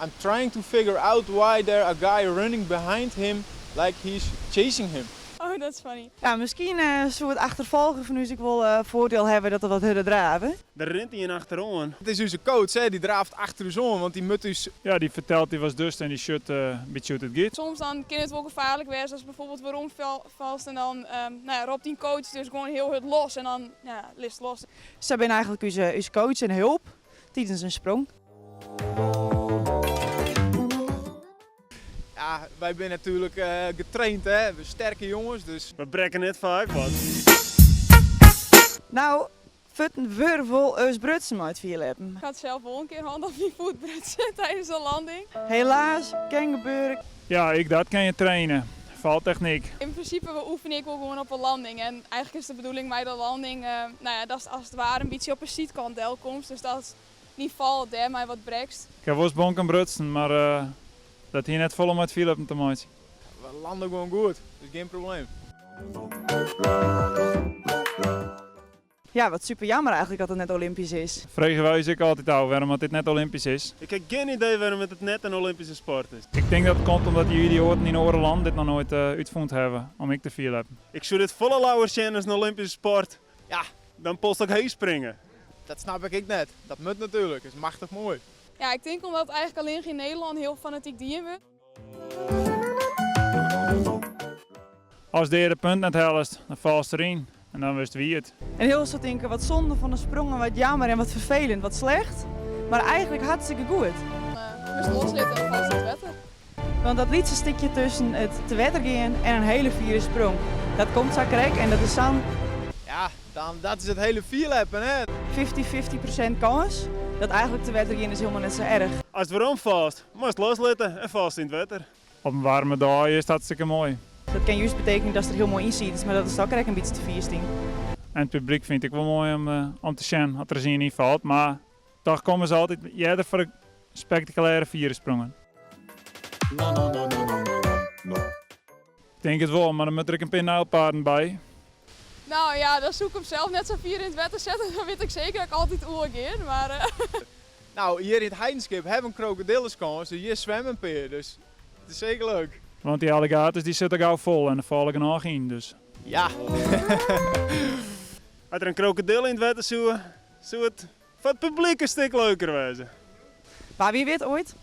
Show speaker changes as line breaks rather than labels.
I'm trying to figure out why there a guy running behind him like he's chasing him.
Oh, that's funny.
Ja, miskien soe it achterfolgen fan ús ek wol foardiel hawwe dat we wat hurder drave.
Der rint ien achteroan.
It is ús coach, hè, dy draaft achter ús oan, want dy moat ús.
Ja, dy fertelt dy watst dochst en dy sjocht in bytsje hoe't it giet.
Soms dan kin it wol gefaarlik wêze ast bijvoorbeeld werom falst en dan nou ja, ropt dyn coach dus gewoan hiel hurd los en dan ja, litst los.
Sy binne eigentlik ús coach en help tidens in sprong.
Ja, wy binne natuerlik getraind, hè. We sterke jonges, dus.
We brekke net faak wat.
No, fuotten wurde wol ris brutsen mei it fierljeppen.
Ik ha sels wol in kear hân dat myn foet brutsen tidens de landing.
Helaas, kin gebeure.
Ja, ek dat kin je traine. Faltechnyk.
Yn prinsipe we oefenje ek wol gewoan op 'e landing en eigentlik is de bedoeling mei de landing, nou ja, datst as it ware in bytsje op 'e sydkant delkomst, dus dat dyn fal dêrmei wat brekst.
Ik ha wolris bonken brutsen, mar dat hie net folle mei it fierljeppen te meitsjen.
We lande gewoan goed, dus gjin probleem.
Ja, wat super jammer eigentlik dat it net Olympysk is.
Freegje wy ús ek altyd ôf wêrom it dit net Olympysk is.
Ik ha gjin idee wêrom it net in Olympyske sport is.
Ik tink dat it komt omdat dy idioaten yn oare lannen dit noch noait útfûn hawwe om ek te fierljeppen.
Ik soe dit folle leaver sjen as in Olympyske sport.
Ja.
Dan polstok heechspringe.
Dat snap ik ek net. Dat moat natuerlik, is machtich moai.
Ja, ik tink omdat eigentlik allinnich yn Nederlân hiel fanatyk dien wurdt.
As de punt net hellest, dan falst deryn en dan wurdst wiet.
En hiel soad tinke, wat zonde fan de sprongen, wat jammer en wat ferfelend, wat slecht. Mar eigentlik hartstikke goed.
Moatst loslitte en falst yn it wetter.
Want dat lytse stikje tusken it te wetter gean en in hiele fiere sprong, dat komt sa krekt en dat is sa'n.
Ja, dan, dat is it hiele fierljeppen, hè.
50-50% kâns dat eigentlik te wetter gean is hielendal net sa erch.
Ast werom falst, moatst loslitte en falst yn it wetter.
Op in waarme dei is it hartstikke moai.
Dat kin just betekenje datst der hiel moai yn sietest, mar dat is dan krekt in bytsje te fier stien.
En it publyk fynt ek wol moai om te sjen as der ris ien ynfalt, mar toch komme se altyd earder foar de spektakulêre fiere sprongen. Ik tink it wol, mar dan moat der ek in pear nijlpaarden by.
No ja, dan soe ik him sels net sa fier yn it wetter sette, dan wit ik seker dat ik altyd oergean, mar.
No, hjir yn it Heidenskip hawwe we in krokodilleskâns, dus hjir swimme in pear, dus it is seker leuk.
Want dy alligators dy sitte gau fol en der falle genôch yn, dus.
Ja.
As der in krokodil yn it wetter soe, soe it foar it publyk in stik leuker wêze.
Mar wie wit oait.